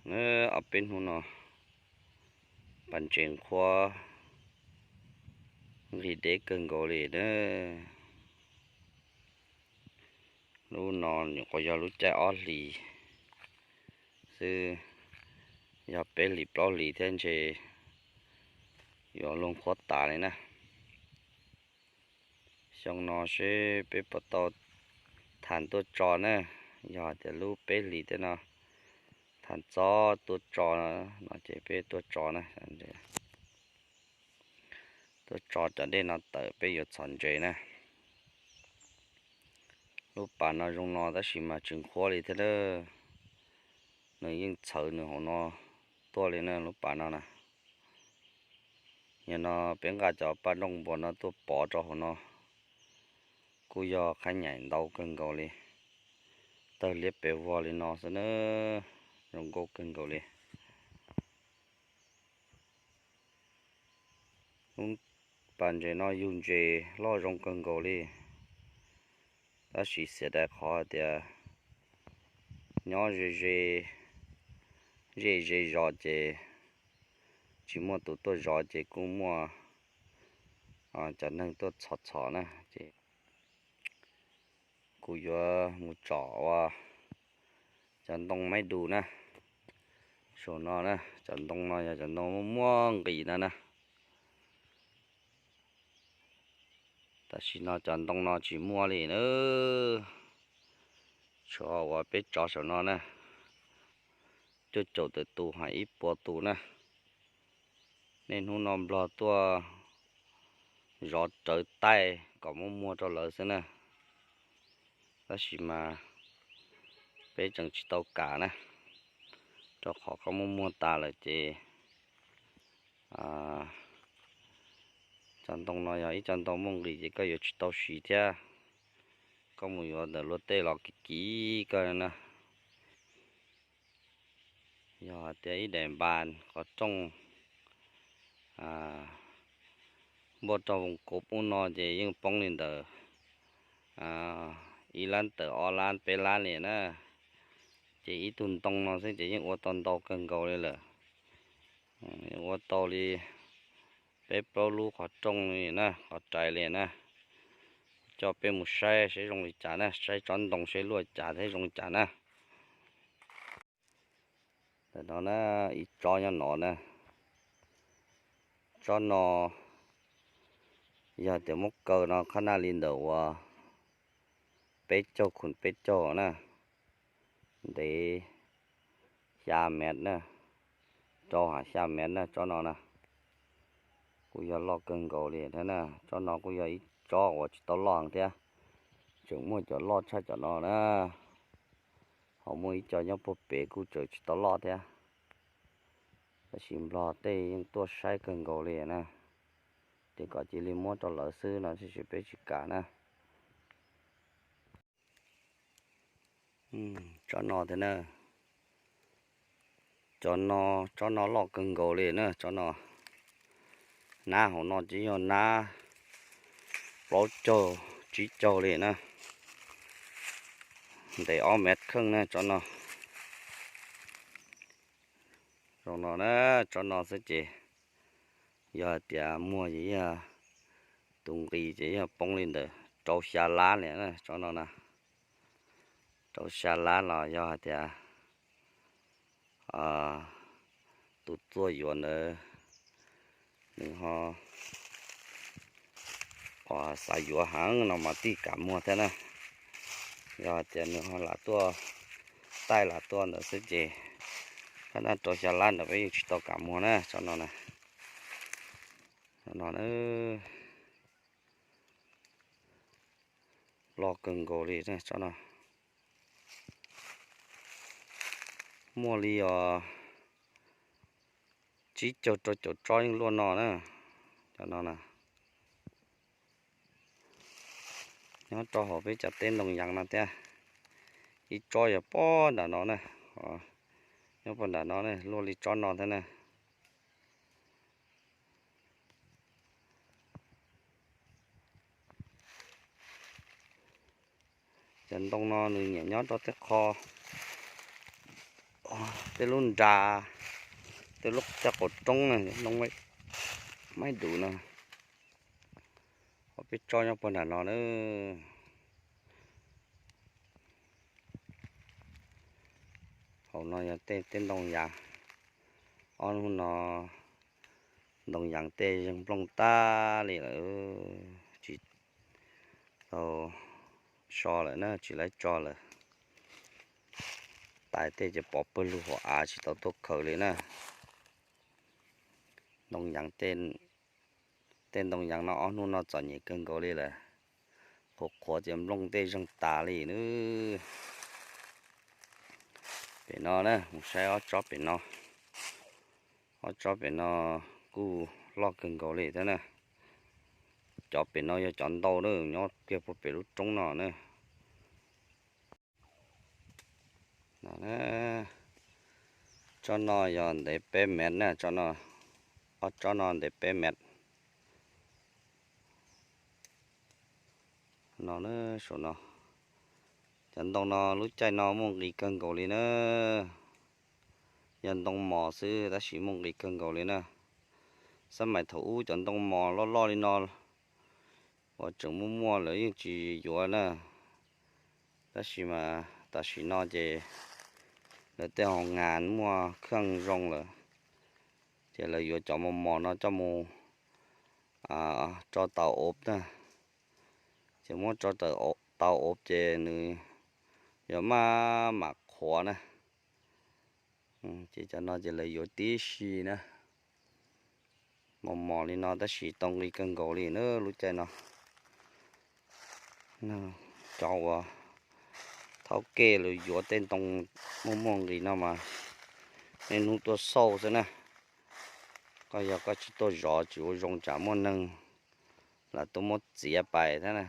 Ob peb hnub no pas ntses nqhuab nqis deb kawg nkaus li na. Lub no nyuam qhuav yog lub caij ob hlis xwb, yog peb hlis plaub hlis thiab ntshe yuav luag nqhuab tas li na. Xyoo no seb peb puas tau thas tuaj tso na, yog tias lub peb hlis tej no thas txob tuaj tso no ces peb tuaj tso na. Tuaj tso cov dej no tawm peb yuav txhom ntses na. Lub pas no zoo no tab sis mas tsis nqhuab li thiab na. Nws yeej txhawv nws hauv no tuaj li na lub pas no na. Yog no peb nqa cov paj nrooj npua no tuaj pov rau hauv no kuj yog qhab nyaim ntau kawg nkaus li. Tawg liab pes vog li no xwb na, zoo nkauj kawg nkaus li. Lub pas ntses no yug ntses loj zoo kawg nkaus li, tab sis xiam dais qhov tias nyob ze ze, zej ze zos ces tsis muaj tus tuaj zov ces kuj muaj cov neeg tuaj txhom txhom na ces kuv yuav mus tsom ua cov ntoo maib du na. Saum no na, cov ntoo no yog cov ntoo muaj muaj nqis no na. Tam sim no cov ntoo no tsis muaj li na, tshuav uas peb tso saum no na, cuaj caum tawm tus hais ib puas tus na. Niaj hnub no nplog tuaj zov rawv taij kom muab muag rau lawv xwb na. Tab sis mas peb tseem tsis tau kam na, rau qhov koj muab muag tas lawm ces cov ntoo no yog ib co ntoo muaj nqis ces koj yuav tsis tau siv thiab. Koj mus yuav ntawm luag tej los kiv kiv koj na. Yog hais tias ib daim npas qhov rooj npuaj rau voos kuv ub no ces yeej poob li ntawm ib lab tawm ob lab peb lab li na. Ces ib tug ntoo no xwb ces yeej ua tau ntau kawg nkaus li lawm. Yeej ua tau li peb plaub lub qhov rooj li na, qhov rais li na. Coj peb mus saib seb zoo li cas na, saib tsob ntoo seb luaj cas thiab zoo li cas na. Ntawm no na, ib tsob nyob no na. Tsob no yog tias muab kaw no qhab naj li ntawm uas peb caug khum peb caug na, ntev xya mev na, rau hab xya mev na tsob no na. Kuj yog loj kawg nkaus li thiab na, tsob no kuj yog ib tsob uas tsis tau loj heev thiab, tseem muaj cov loj tshaj cov no na. Ho muaj ib co nyob puag pem kuj tseem tsis tau loj thiab. Tab sis nplog tej yeej tuaj saib kawg nkaus li na, ces kom cia li muab rau lawv xwb no tab sis peb tsis kam na. Tsob no thiab na, cov no, tsob no loj kawg nkaus li na, tsob no. Nab hauv no ces yog nab plaub caug tsib caug li na, ntev ob mev kheej na tsob no. Zoo no na, tsob no xwb ces yog hais tias muag ces yog tus nqis ces yog poob li ntawm rau xya lab li na tsob no na. Rau xya lab los yog hais tias tus tuaj yuav ntawd nws ho xav yuav heev no mas thiaj kam muag thiab na. Yog hais tias nws ho lam tuaj, taij lam tuaj ntawd xwb ces qhab naj rau xya lab ntawd peb yeej tsis tau kam muag na tsob no na. Tsob no loj kawg nkaus li tsob no. Muaj li os, tsib caug rau caum tsob yeej luaj no na. Cov no na, nyob rau hauv peb cov teb ntoo yas no thiab. Ib tsob yog puag nram no na, nyob puag nram no na, luaj li tsob no thiab na. Cov ntoo no nws nyiam nyob rau tej qho Tej lub nra, tej lub caj qaum roob na, noo maib dum no, ob peb tsob nyob puag nram no na. Hauv no yog tej tej ntoo yas, ob hnub no ntoo yas tej zeeg nplooj tag li lawm, tsis tau so lawm na, tsis laib tso lawm. Tais tej ces pov pawg lug hauv av tsis tau tuaj khaws li na. Ntoo yas tej, tej ntoo yas no ob hnub no txom nyem kawg nkaus li lawm, qhuav qhuav ces nplooj tej zeeg tas li na. Pem no na, mus saib ob tsob pem no, ob tsob pem no kuj loj kawg nkaus li thiab na. Cov pem no yog cov ntau na, nyob kiag puag pem lub roob no na. Tsob no yog ntev peb mev na, tsob no, ob tsob no ntev peb mev. No, saum no, cov ntoo no lub caij no muaj nqis kawg nkaus li na. Yog ntoo mos xwb tab sis muaj nqis kawg nkaus li na. Xab maim thaum ub cov ntoo mos loj loj li no uas tseem muaj muaj lawv yeej tsis yuav na. Tab sis mas tam sim no ces lawv tej hoo nas muaj khaj zoo lawm, ces lawv yuav cov mos mos no coj mus rau tau ob na. Ces muab rau tau ob ces nws yuav maj mam qhuav na. Ces cov no ces lawv yuav tib si na. Mos mos li no tab sis tau nqi kawg nkaus li na lub caij no. Cov uas thaub kej lawv yuav tej ntoo muaj muaj nqis no mas niaj hnub tuaj xauj xwb na. Koj yog koj tsis tuaj zov tsis ua zoo tsam muaj neeg lam tuaj muab txiav pais thiab na,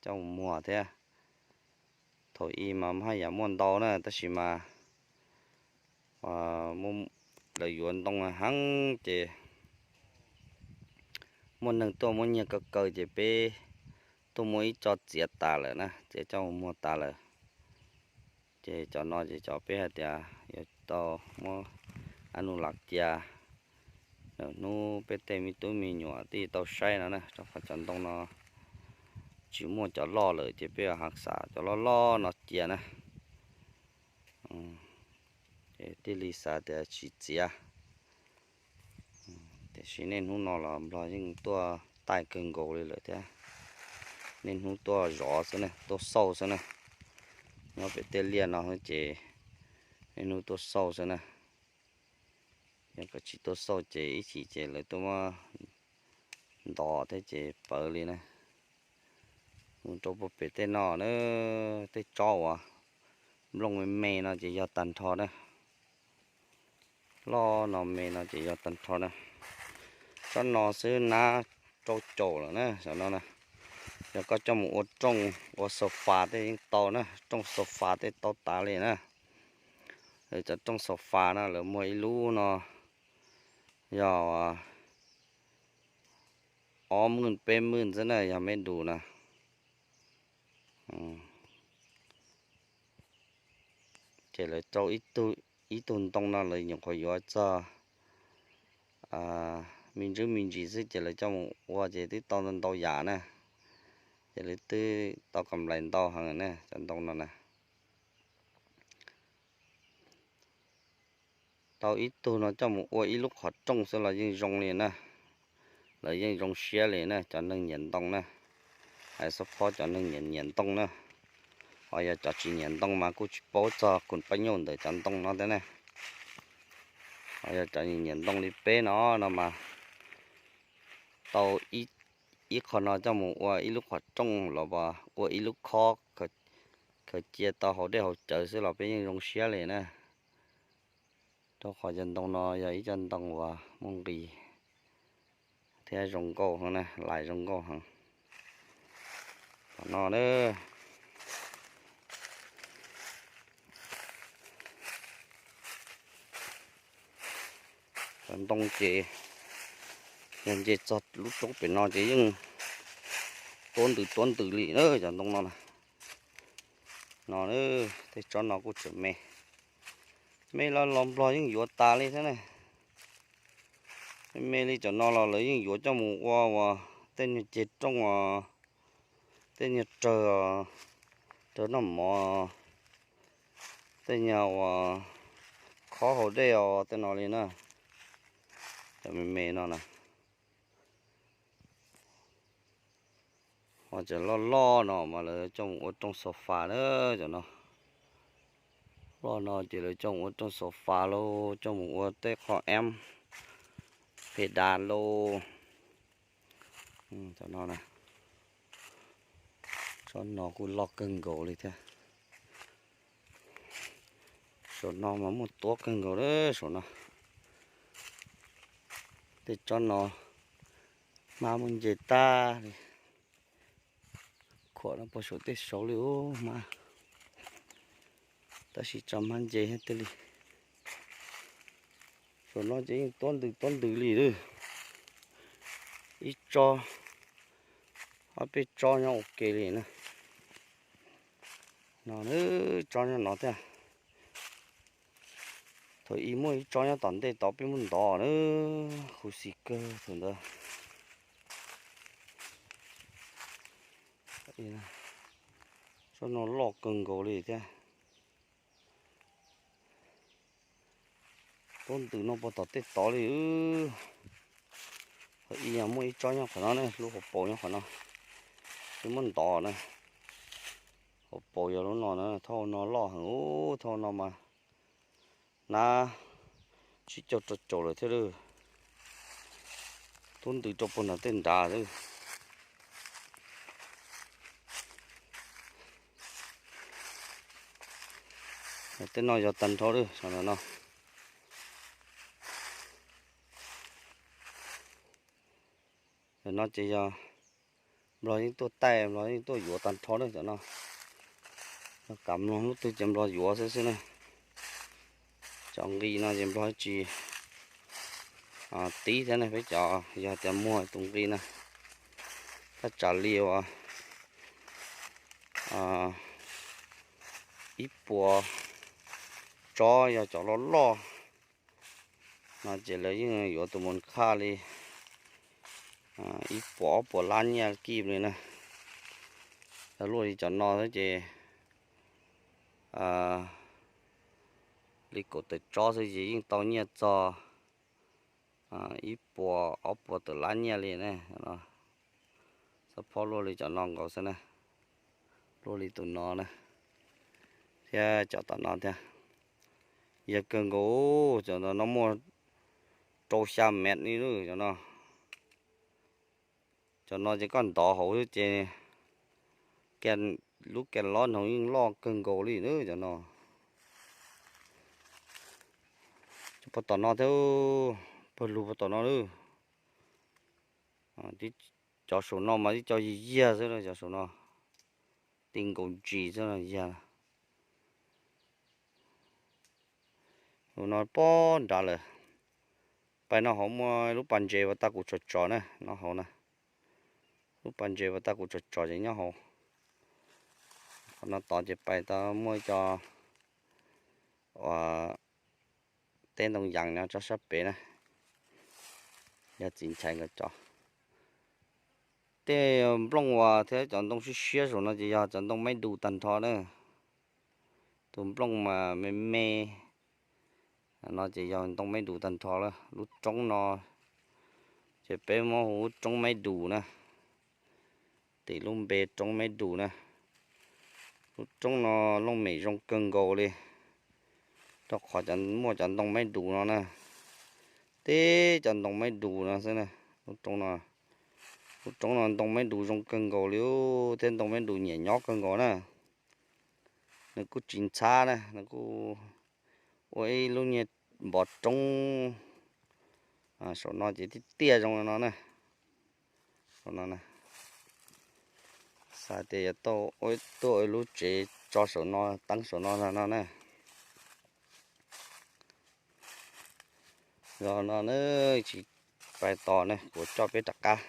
coj mus muag thiab. Thaum ub mas haj yam muaj ntau na tab sis mas lawv yuav ntoo heev ces muaj neeg tuaj muab nyiag kaw kaw ces peb tuaj muab ib co txiav tas lawm na, txiav coj mus muag tas lawm. Ces cov no ces cov peb hais tias yuav tau muab a nus lam cia, lwm hnub peb tej me tub me nyuam thiaj tau saib no na, rau qhov cov ntoo no tsis muaj cov loj lawm ces peb yuav hav xav cov loj loj no cia na. Ces thiaj li xav tias tsis txiav. Tiam sis niaj hnub no los nplog yeej tuaj taij kawg nkaus li lawm thiab. Niaj hnub tuaj zov xwb na, tuaj xauj xwb na. Nyob pem tej liaj no ces niaj hnub tuaj xauj xwb na. Yog koj tsis tuaj xauj ces ib chim ces lawv tuaj muab ntos thiab ces pawv li na. Mus rau puag pem tej no na, tej tsob uas nplooj me me no ces yog tag nrho na. Loj no me no ces yog tag nrho na. Tsob no xwb nab rau caum lawm na, cov no na. Yog koj coj mus ua rooj ua xo fas tej yeej tau na, rooj xo fas tej tau tas li na. Cov rooj xo fas no lawv muag ib lub no yog ob mwj peb mwj xwb na, yog me dum na. Ces lawv rau ib tug ntoo no lawv nyuam qhuav yuav txog me ntsis me ntsis xwb ces lawv coj mus ua ces twb tau ntau yam na. Ces lawv twb tau kam nplais ntau heev na cov ntoo no na. Tau ib tug no coj mus ua ib lub qhov rooj xwb los yeej zoo li na. Lawv yeej zoo siab li na cov neeg nyiam ntoo na. Hais xub phob cov neeg nyiam nyiam ntoo na. Ho yog cov tsis nyiam ntoo mas kuj tsis paub txog kus pab nyuj ntawm cov ntoo no thiab na. Ho yog cov nyiam ntoo li peb no no mas tau ib qho no coj mus ua ib lub qhov rooj los ua ib lub khob khaws cia tau hauv dej hauv cawv xwb los peb yeej zoo siab li na. Rau qhov cov ntoo no yog ib co ntoo uas muaj nqis thiab zoo nkauj heev na, lais zoo nkauj heev. Tom no na, cov ntoo ces yog nce txog lub roob pem no ces yeej tuab ntws tuab ntws li na cov ntoo no na. No na, tej tsob no kuj tseem me, Me los los nplog yeej yuav tas li thiab ne. Me me li cov no los lawv yeej yuav coj mus ua uas tej nyuag ceg rooj os, tej nyuag rawg os, rawg noj mov, tej nyuag uas khob hauv dej os tej no li na. Cov me me no na. Ho cov loj loj no mas lawv coj mus ua rooj sofa na, cov no. Loj no ces lawv coj mus ua rooj sofa lauj, coj mus ua tej qhov amp, phe dav lauj. Cov no na, tsob no kuj loj kawg nkaus li thiab. Saum no mas muaj tuab kawg nkaus li saum no. Tej tsob no hmab muab nce tag li. Khuam no puag saum tej saud li ub hmab. Tab sis tso hmab nce thiab tej li. Saum no ces yeej tuab ntws tuab ntws li lawm. Ib tsob, ob peb tsob nyob ua ke li na. No, tsob nyob no thiab. Thaum ub muaj ib tsob nyob tom ntej tod peb muab ntov na, khuv xim kawg thaum ntawd. Tsob no loj kawg nkaus li thiab. Tuab ntws no puag tom tej tod li. Thaum ub muaj ib tsob nyob qhov no ne, lub hauv paus nyob qhov no. Peb muab ntov na. Hauv paus yog lub no na, thauj no loj heev ub, thauj no mas nab tsib caug rau caum lawm thiab lawm. Tuab ntws rau puag nram tej nrad xwb. Tej no yog tag nrho lawm, no. Cov no ces yog nplog yeej tuaj taij, nplog yeej tuaj yuav tag nrho na cov no. Yog kam mloog lub twg ces nplog yuav xwb xwb na. Cov nqi no ces nplog tsis tib thiab ne, peb cov yog tias muag tus nqi na, thaj tsam li uas ib puas tsob yog cov loj loj no ces lawv yeej yuav tus mus khaj li ib puas ob puas lab nyiaj kib li na. Yog luaj li cov no xwb ces li kaum tawm tsob xwb ces yeej tau nyiaj txog ib puas ob puas tawm lab nyiaj li ne. Xab phob luaj li cov no nkaus xwb na, luaj li tus no na, thiab cov tom no thiab. Yog kawg nkaus, cov no muaj rau xya mev li lub cov no. Cov no ces koj ntov hauv xwb ces lub kas lob no yeej loj kawg nkaus li na cov no. Cov puag tom no thiab, pawg lug puag tom no lawm. Cov saum no mas ib co yig yiag xwb, cov saum no ti nkaus ntsis xwb yag. Tus no pob nrad lawm. Pais no hauv muaj lub pas ntses uas tag kuv tsom tsom na, no hauv na. Lub pas ntses uas tag kuv tsom tsom ces nyob hauv. Qhov no tod ces pais tau muaj ib co uas teb ntoo yas nyob tsob sab pem na, yog txiv ntxhais nkawd cov. Tej nplooj uas thiab cov ntoo siab siab saum no ces yog cov ntoo maib dus tag nrho na. Tus nplooj mas me me no ces yog ntoo maib dus tag nrho lawm. Lub roob no ces peb muab hu lub roob maib dus na, tim lub npe roob maib dus na. Lub roob no looj mem zoo kawg nkaus li, rau qhov muaj cov ntoo maib dus no na. Teb cov ntoo maib dus no xwb na. Lub roob no, lub roob no ntoo maib dus zoo kawg nkaus li thiab ntoo maib dus nyiam nyob kawg nkaus na. Nws kuj tsis ntxhab na, nws kuj ua ib lub nyuag npov roob saum no ces tiaj tiaj zoo li no na. Xav tias yuav tuaj ua ib lub tsev tso saum no, teeb saum no no na. Los no na, tsis pais tos ne, kuv coj peb rov qab.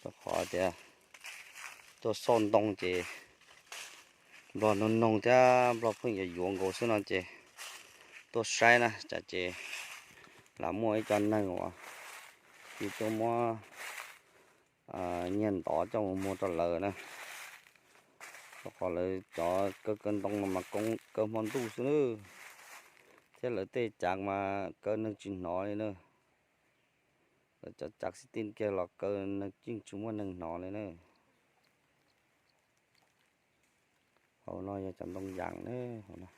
Rau qhov tias tuaj xauj ntoo ces nplog noog noog thiab nplog pheej yuav yuav nkaus xwb no ces tuaj saib na, tsam ces lam muaj ib co neeg uas yuav tuaj muab nyiaj ntov coj mus muag rau lawv na. Rau qhov lawv cov kaw kaw ntoo no mas kaw hmo ntuj xwb na, thiab lawv tej cav mas kaw neeg tsis hnov li na. Lawv cov cav xib tij kiag los kaw neeg yeej tsis muaj neeg hnov li na. Hauv no yog cov ntoo yas na, hauv no.